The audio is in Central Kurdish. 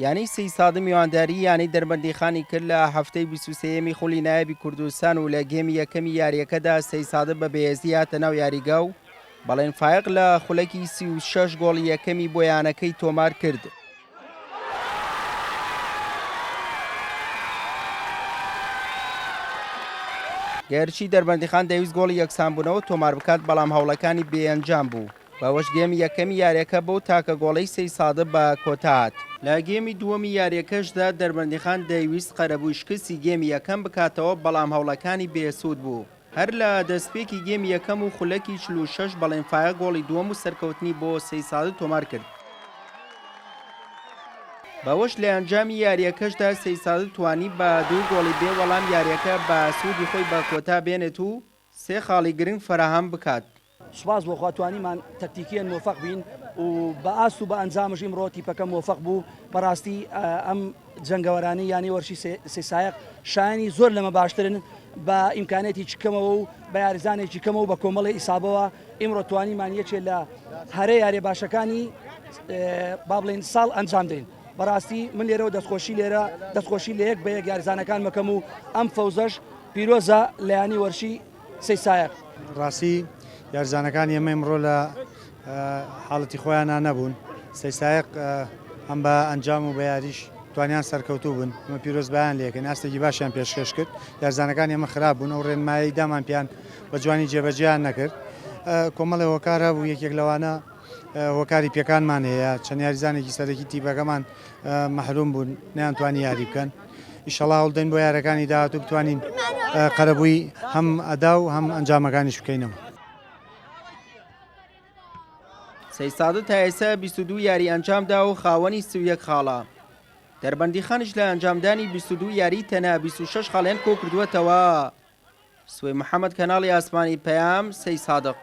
یانەی سەیدسادق میوانداری یانەی دەربەندیخانی کرد لە هەفتەی 23یەمی خولی نایابی کوردستان و لە گێمی یەکەمی یارییەکەدا سەیدسادق بە بەهێزی هاتە ناو یاریگا و بەڵێن فایەق لە خولەکی 36 گۆڵی یەکەمی بۆ یانەکەی تۆمار کرد. گەرچی دەربەندیخان دەیویست گۆڵی یەکسانبوونەوە تۆمار بکات، بەڵام هەوڵەکانی بێئەنجام بوو. بەوەش گێمی یەکەمی یاریەکە بەو تاکە گۆڵەی سەیدسادق بە کۆتا هات. لە گێمی دووەمی یاریەکەشدا دەربەندیخان دەیویست قەرەبووی شکستی گێمی یەکەم بکاتەوە، بەڵام هەوڵەکانی بێسوود بوو. هەر لە دەستپێکی گێمی یەکەم و خولەکی 46 بەڵێن فایەق گۆڵی دووەم و سەرکەوتنی بۆ سەیدسادق تۆمار کرد. بەوەش لە ئەنجامی یاریەکەشدا سەیدسادق توانی بە دوو گۆڵی بێ وەڵام یاریەکە بە سوودی خۆی بە کۆتا بێنێت و سێ خاڵی گرنگ فەراهەم بکات. سوپاس بۆ خوا توانیمان تەکتیکیەن مۆفەق بین و بە ئاست و بە ئەنجامش ئیمڕۆ تیپەکە مۆفەق بوو بەڕاستی ئەم جەنگەوەرانەی یانەی وەرشی سێ سایەق شایانی زۆر لەمە باشترن بە ئیمکانێتی کەمەوە و بە یاریزانێکی کەمەوە بە کۆمەڵی ئیسابەوە ئیمڕۆ توانیمان یەکێ لە هەرە یاریە باشەکانی با بڵێین ساڵ ئەنجام دەین بەڕاستی من لێرەوە دەستخۆشی لێرە دەستخۆشی لە یەک بە یەک یاریزانەکان مەکەم و ئەم فەوزەش پیرۆزە لە یانەی وەرشی سەی سایەق. ڕاستی یاریزانەکانی ئێمە ئیمڕۆ لە حاڵەتی خۆیانا نەبوون، سەی سایەق هەم بە ئەنجام و بە یاریش توانیان سەرکەوتوو بن، ئێمە پیرۆزبایان لێکەین، ئاستێکی باشیان پێشکەش کرد، یاریزانەکانی ئێمە خراپ بوون، ئەو ڕێنمایەی دامان پێیان بە جوانی جێبەجێیان نەکرد، کۆمەڵێ هۆکار هەبوو، یەکێک لەوانە هۆکاری پێکانمان هەیە، چەند یاریزانێکی سەرەکی تیپەکەمان مەحروم بوون نەیانتوانی یاری بکەن، ئیشەڵا هەوڵدەین بۆ یارەکانی داهاتوو بتوانین قەرەبووی هەم ئەدا و هەم ئەنجامەکانیش بکەینەوە. سەیدسادق تا ئێستا 22 یاری ئەنجامدا و خاوەنی 31 خاڵە. دەربەندیخانیش لە ئەنجامدانی 22 یاری تەنها 26 خاڵیان کۆکردووەتەوە. سوەی محەمەد کەناڵی ئاسمانی پەیام، سەیدسادق.